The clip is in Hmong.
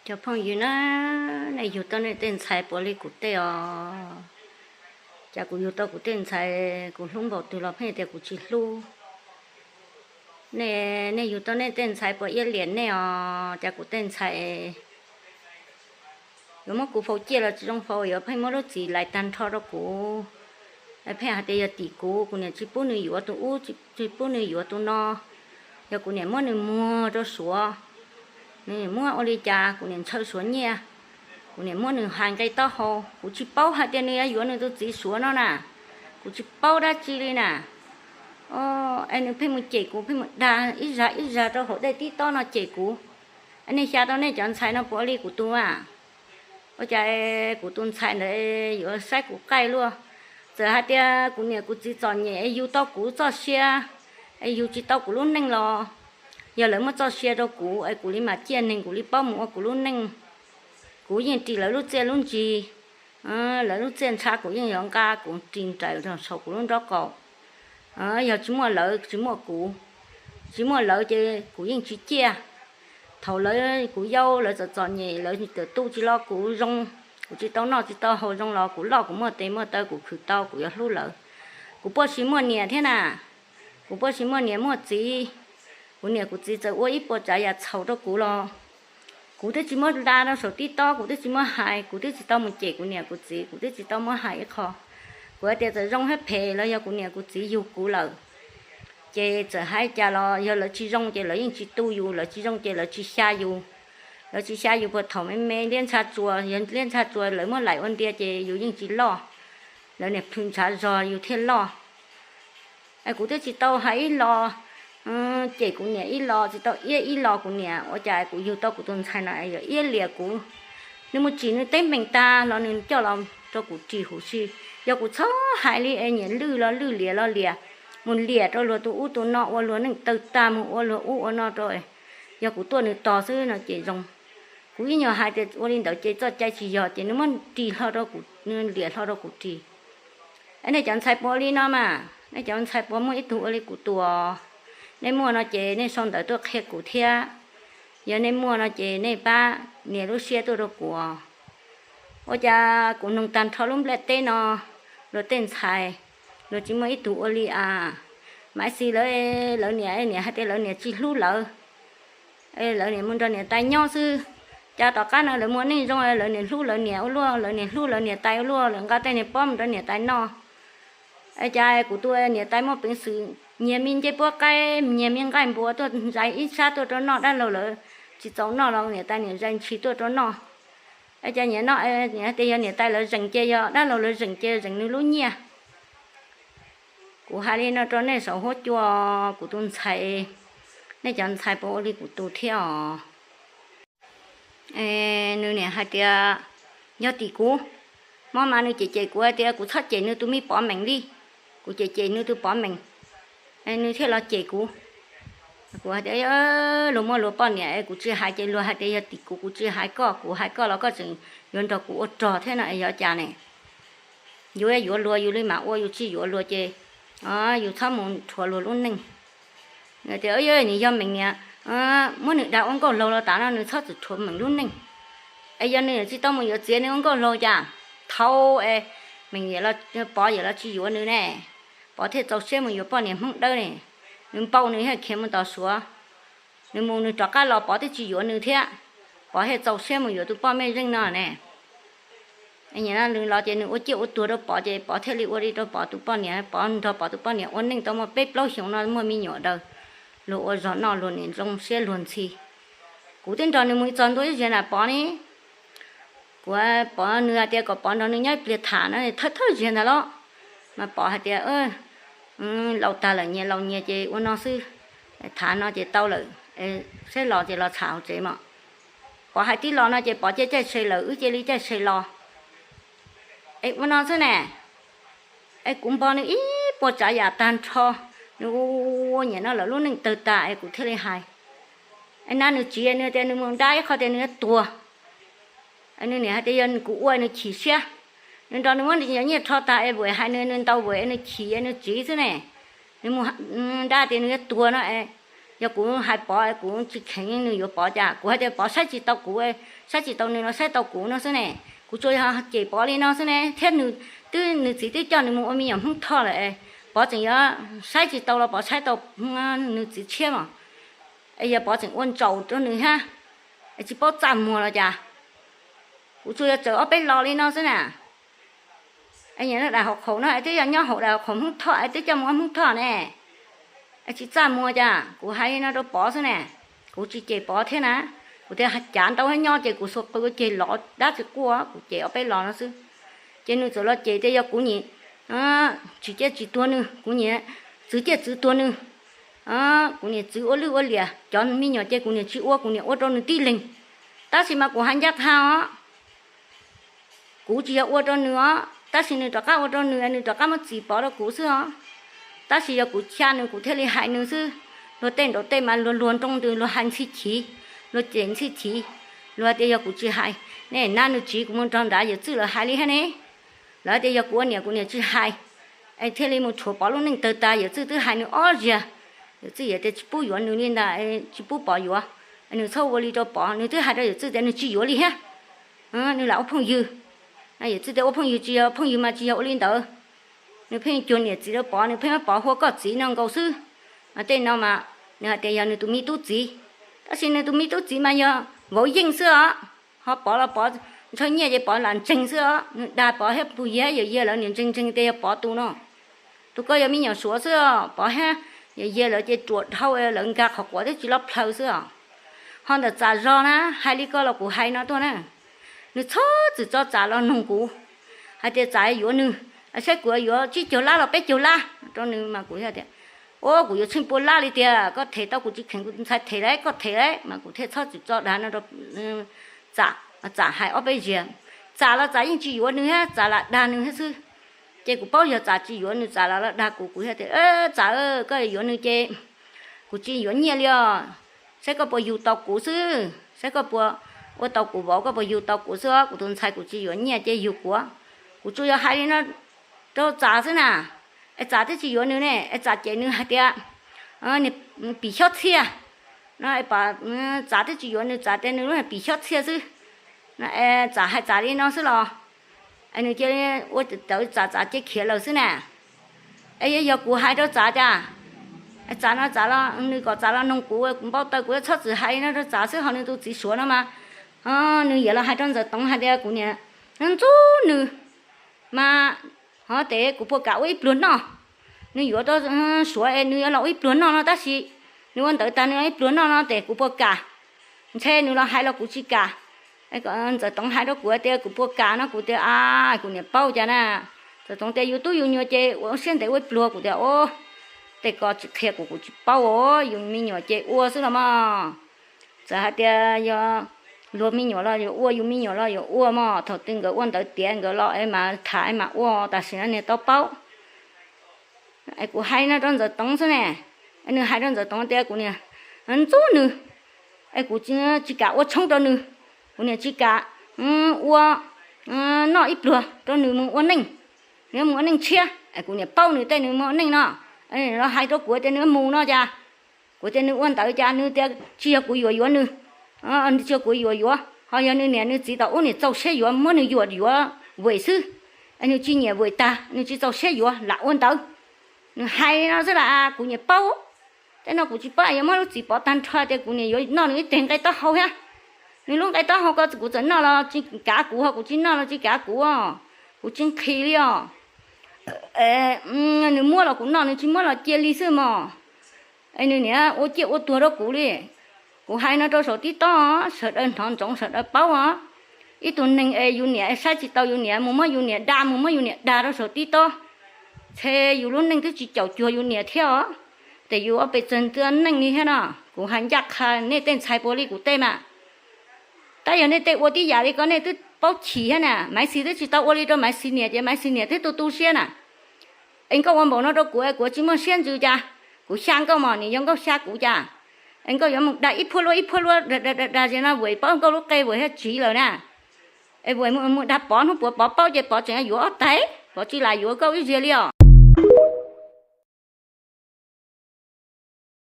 Cov phooj ywg na, nej yug tau nej tej ntxhais puas li kuv tej os? Cas kuv yug tau kuv tej ntxhais kuv hlub npaum twg los pheej tias kuv tsis hlub. Nej, nej yug tau nej tej ntxhais puas iab liam nej os? Cas kuv tej ntxhais yuav muab kuv faus ciaj los tsis zoo faus, yuav pheej muab lub txim lais tag nrho rau kuv. Pheej hais tias yog tim kuv, kuv niam tsis pub nws yuav tus ub, tsis pub nws yuav tus no. Yog kuv niam muab nws muag rau Suav, nws muab ua li cas kuv niam ntshaw Suav nyiaj, kuv niam muab nws hais nqe taub hau. Kuv tsis paub hais tias nws yuav yuav nws tus txiv Suav no na, kuv tsis paub dab tsi li na. Es nws pheej mus cem kuv, pheej mus dag ib zag ib zag rau hauv tej TikTok no cem kuv. Nej xyav tau nej cov ntxhais no puas li kuv tus a? Ua cas kuv tus ntxhais ntawd yuav saib kuv qaij luaj? Txawm hais tias kuv niam kuv txiv txom nyem es yug tau kuv txoj sia, es yug tsis tau kuv lub neej los, yog lawv muab txoj sia rau kuv es kuv li mam ciaj neeg, kuv li paub mus ua kuv lub neej. Kuv yeej ris lawv lub txiaj lub ntsig, lawv lub txiaj ntshav kuv yeej yuav nqa, kuv ris nraim saum kuv lub nrob qaum. Yog tsis muaj lawv tsis muaj kuv, tsis muaj lawv ces kuv yeej tsis ciaj. Thaum lawv, kuv yau, lawv txom txom nyem, lawv txawm tu tsis los kuv zoo, kuv tsis tau noj tsis tau haus zoo los kuv loj kuv muaj tes muaj taw kuv khwv tau, kuv yuav hlub lawv. Kuv puas tsis muaj niam thiab na, kuv puas tsis muaj niam muaj txiv. Kuv niam kuv txiv txawm ua ib puas tsav yam txhaum rau kuv los kuv twb tsis muab da rau saum TikTok, kuv twb tsis muab hais, kuv twb tsis tau mus cem kuv niam kuv txiv, kuv twb tsis tau muab hais ib qho. Kuv hais tias txawm zoo thiab phem los yog kuv niam kuv txiv yug kuv lawm, ces txawm hais cas los yog lawv tsis zoo ces lawv yeej tsis tu yus, lawv tsis zoo ces lawv tsis xya yus. Lawv tsis xya yus puag thaum me me liab ntsha tsuas, yog liab ntsha tsuas lawv muab laim ua ntia ces yus yeej tsis loj, lawv niam plhws ntshav zog yus thiaj loj. Es kuv twb tsis tau hais ib los cem kuv niam ib los, tsis tau iab ib los kuv niam, ua cas kuv yug tau kuv tus ntxhais no yuav iab liam kuv. Nws mus tsim nws teeb meem tag los nws coj los rau kuv ris huv si. Yog kuv txhob hais li es nyiam lwj los lwj, liam los liam, mus liam rau luag tus ub tus no, ua luag neej tawg tag, mus ua luag ub ua no rau. Yog kuv tuaj nws tos xwb no ces zoo. Kuv ib nyuag hais tias ua li ntawd ces txoj cai tsis yog, ces nws muab ris hlo rau kuv, nws liam hlo rau kuv ris. Nej cov ntxhais puas li no mas, nej cov ntxhais puas muaj ib tug ua li kuv tus? Nej muaj no ces nej sau ntawv tuaj qhia kuv thiab. Yog nej muaj no ces nej pab nias lub siab tuaj rau kuv. Ua cas kuv noog tag nrho lub nplaj teb no, luag tej ntxhais, luag tsis muaj ib tug ua li a. Maiv Xis lawv, lawv niam, niam hais tias lawv niam tsis hlub lawv, lawv niam mus nrog niam tais nyob xwb. Cas tom qab no lawv muaj neej zoo, lawv niam hlub lawv niam ua luaj, lawv niam hlub lawv niam tais ua luaj, lawv nqa tej niag pob mus rau niam tais noj. Cas kuv tus niam tais muaj peev xwm nyiag me ncej puab qaib, nyiag me nqaij npua tuaj zais ib sab tuaj rau noj, dab laug lawv tsis txaus noj los niam tais niam zais ntshis tuaj rau noj. Cas niam no, niam tias yog niam tais lawv zeem ces yog dab laug lawv zeem ces zeem nws lub nyiaj. Kuv hais li no rau nej saum huab cua, kuv tus ntxhais, nej cov ntxhais puas ua li kuv tus thiab os? Nws niam hais tias yog tim kuv, hmo mas nws cem cem kuv hais tias kuv txhob cem nws tus me Pov Meem li, kuv cem cem nws tus Pov Meem, nws thiaj los cem kuv. Kuv hais tias luag muaj luag poj niam, kuv tsis hais ces luag hais tias yog tim kuv, kuv tsis hais koj, kuv hais koj los koj tseem yuav nrog kuv ua rog thiab no es yog cas ne? Yus yuav luag yus li mam ua, yus tsis yuav luag ces yus txhob mus rhuav luag lub neej. Tias nws yog Meem niam, muab nws dag ua nkauj laug los tas no nws txhob txwm rhuav Meem lub neej. Es yog nws tsis tau mus yuav txiav nws ua nkauj laug cas? Thaum es Meem niam, Pov yam los tsis yuav nws ne, Pov thiaj txaus siab mus yuav poj niam Hmoob Dawb ne. Nws npau nws thiaj khiav mus tom Suav. Nws mus nws rov qab los Pov twb tsis yuav nws thiab, Pov thiaj txaus siab mus yuav tus poj mej zeej no ne. Nws los ces nws ua ciaj ua tuag rau Pov ces Pov thiaj li ua li rau Pov tus poj niam, Pov nrog Pov tus poj niam ua neej tau muaj peb plaub xyoos no muaj me nyuam daws, luag ua zog noj luag niam zoo siab luag ntxhi. Kuv twb nrog nws mus txog ntua ib zaug na Pov ne, kuv Pov nws hais tias kom Pov nrog nws nyob ib pliag tham no thawj thawj zaug ntag los, mas Pov hais tias laus tag lawm nyias laus nyias ces ua no xwb, tham no ces tau lawm, saib los ces los tham hauv tsev mas. Pov hais tib los no ces Pov cia caij se lawm, wb cia li caij se los. Es ua no xwb ne, es kuv npog nws ib puas tsav yam tag nrho, nws ua nyiam no lawm lub neej tawg tas es kuv thiaj li hais. Es nab nws tsiv nws tias nws mus dab ib qho tias nws yuav tuag. Nws niam hais tias yog kuv ua nws chim siab, nws nrog nws muab nyiaj rho tas es vwm hais nws, nws ntaus vwm es nws chim es nws tsiv xwb ne. Nws mus dab tias nws yuav tuag no es Yog kuv hais Pov kuv tsis kheev nws yuav Pov cas? Kuv hais tias Pov saib tsis tau kuv, saib tsis tau nws los saib tau kuv no xwb ne. Kuv tsuas yog cem Pov li no xwb ne, thiab nws twb, nws txiv twb coj nws mus ua me nyuam Hmoob Thoj lawm, Pov tseem yuav saib tsis tau los Pov saib tau nws txiv tshiab mas. Es yog Pov tseem ua ntsaum rau nws thiab, es tsis paub txaj muag los cas? Kuv tsuas yog txawm ob peb los li no xwb na. Daim hauv qhaum no es twb yog nyob hauv daim hauv qhaum Hmoob Thoj es twb coj mus ua Hmoob Thoj ne. Es tsis txaj muag cas? Kuv hais li no rau Pov xwb ne. Kuv tsis cem Pov thiab na. Kuv tias cav ntau thiab nyob ces kuv xuas qw ua ceg lov dab tsis quaj, kuv cem ob peb los no xwb. Ces nws txawm los cem tias yog kuv nyiam tsis ciaj tsis tuag nws, kuv nyiam txwv ciaj txwv tuag nws. Kuv niam txwv ua lwj ua liam, cov me nyuam ces kuv niam tsis ua, kuv niam ua rau nws tib leeg. Tab sis mas kuv hais ncaj qha os, kuv tsis yog ua rau nws os, tab sis nws rov qab ua rau nws, nws rov qab muab txiv Pov rau kuv xwb os. Tab sis yog kuv chab nws kuv thiaj li hais nws xwb. Luag tej nraum tej mas luag luag nroo ntws, luag hais ntxhi chiv, luag cem ntxhi chiv. Luag hais tias yog kuv tsis hais, nej nab nws tsiv kuv mus nrog nrad yawm txwj lawv hais li thiab ne. Lawv tias yog kuv ua niam kuv niam tsis hais, es thiaj li mus tshuav Pov lub neej tawg tag. Yawm txwj twb hais nws ob zaug, yawm txwj hais tias tsis pub yuav nws li ntag, tsis pub Pov yuav. Nws txhob ua li rau Pov, nws twb hais rau yawm txwj tias nws tsis yuav li thiab, nws lam ua phooj ywg. Yawm txwj tias ua phooj ywg tsis yog, phooj ywg mas tsis yog ua li ntawd. Nws pheej cuag niam txiv rau Pov, nws pheej muab Pov hu ua koj txiv no nkaus xwb. Tej no mas nws hais tias yog nws tus me tub txiv, tab sis nws tus me tub txiv mas yog vauv yeej xwb os. Ho Pov los Pov ntshaw nyiaj ces Pov lam ntseeg xwb os. Nws dag Pov thiab Pug Yig yawm yij lawv niam ntseeg ntseeg tias yog Pov tus no. Tus ko yog me nyuam Suav xwb os, Pov thiab yawm yij lawv ces ruam dhau, lawv nkag qhov quav twb tsis loj plhaw xwb os. Ho ntawm Txam zog na, hais li ko los kuv hais no tuaj na, nws txhob txwm tso Txam los noog kuv hais tias Txam yuav nws, saib kuv yuav tsib caug lab los peb caug lab rau nws mas kuv tias, ua kuv yuav tsheej pua lab li tiag, koj them tau kuv tsis kheev kuv tus ntxhais them lawm, koj them lawm mas kuv thiaj txhob txwm tso dag no rau Txam. Txam hais ob peb zaug, Txam los Txam yeej tsis yuav nws thiab, Txam lam dag nws thiab xwb. Ces kuv paub yog Txam tsis yuav nws, Txam los los dag kuv, kuv thiaj tias, Txam, koj yuav nws ces kuv tsis yuav nyiaj li os, saib koj puas yug tau kuv xwb, saib koj puas ua tau kuv vauv, koj puas yug tau kuv xwb os, kuv tus ntxhais kuv tsis yuav nyiaj ces yug kuv. Kuv tsuas yog hais li no rau Txam xwb na. Es Txam twb tsis yuav nws ne, es Txam cem nws hais tias pim xyob txhiaj no. Txam twb tsis yuav nws, Txam tias nws lub pim xyob txhiaj xwb. Txam hais Txam li no xwb los, es nws cia li ua tawv Txam, Txam cia khiav lawm xwb na. Es yog kuv hais rau Txam cas, Txam no Txam los, nws kom Txam los noog kuv, kuv npau taws kuv txhob txwm hais li no rau Txam xwb. Ho nws tus txiv Suav no mas, nws yuav los hais rau Ntxawm Toov hais tias kuv niam ntxub nws, mas ho tes kuv puas kam ua ib pluag noj. Nws yuav rau Suav es nws yuav los ua ib pluag noj no tab sis nws ua ntawd tas nws ua ib pluag noj no tes kuv puas kam. Ntshe nws los hais los kuv tsis kam. Ntxawm Toov hais rau kuv tias kuv puas kam no, kuv tias a, kuv niam paub cas na. Ntxawm Toov tias yus tub yus nyuam ces ua siab ntev ua ib pluag, kuv tias o, tej ko tsis qhia kuv, kuv tsis paub os, yus me nyuam ces ua xwb los mas. Txawm hais tias yog luag me nyuam los yuav ua, yus me nyuam los yuav ua mog, thaum twg nkawd ua ntawd tiav nkawd los es mas tham es mas ua, tam sim no niag tau paub. Es kuv hais no rau Ntxawm Toov xwb ne. Nws hais rau Ntxawm Toov tias kuv niam ntxub nws, es kuv tsis kam ua tshoob rau nws, kuv niam tsis kam ua noj ib pluag rau nws mus ua neej, nws mus ua neej tshiab. Es kuv niam paub nws tej nws mus ua neej no, los hais rau kuv tias nws mus no cas, kuv tias nws ua ntawd cas, nws tias tsis yog kuv yuav yuav nws, tsis yog kuv yuav yuav, ho yog nws niam nws txiv tom ub niam txaus siab yuav muab nws yuam yuav Vwm xwb. Es nws tsis nyiam Vwm tag, nws tsis txaus siab yuav lam ua ntawd. Nws hais no xwb las kuv niam paub. Tej no kuv tsis paub, yuav muab lub txiv pov tag nrho tias kuv niam yuav noj nws ib teg nqe taub hau thiab. Nws lub nqe taub hau ko kuv txawm noj los tsis kav kuv, ho kuv tsis noj los tsis kav kuv os. Kuv tsis nqhis li os. Nws muab los kuv noj, nws tsis muab los cia li xwb mog. Es nws niam ua ciaj ua tuag rau kuv li. Kuv hais no rau saum tib tob, sawv daws hnov ntsoov sawv daws paub os. Ib tug neeg es yus niam saib tsis tau yus niam, mus muab yus niam da, mus muab yus niam dag rau saum tib tob, ntshe yus lub neej twb tsis caum cuag yus niam thiab os. Ces yus ob peb txog ntxwg neej li thiab no. Kuv hais ncaj qha nej tej ntxhais puav li kuv tej mas. Tab yog nej tej ua tib yam li ko nej twb paub chim thiab na. Maiv Xis twb tsis tau ua li rau Maiv Xis niam ces Maiv Xis niam twb tu tu siab na. Es nkauj ua npaum no rau kuv es kuv tsis muaj siab ntsws cas? Kuv xya nkauj mog, nws yog nkauj xya kuv cas? Es nkauj yuav mus dag ib phuab luab ib phuab luab dag dag dag dag zes no Vwm paub nkauj lub qe Vwm thiaj tsiv lawm na. Es Vwm mus dag Pov hnub puav Pov paub ces Pov tseem yuav ob tais, Pov tsis lam yuav nkauj ib zaug li os.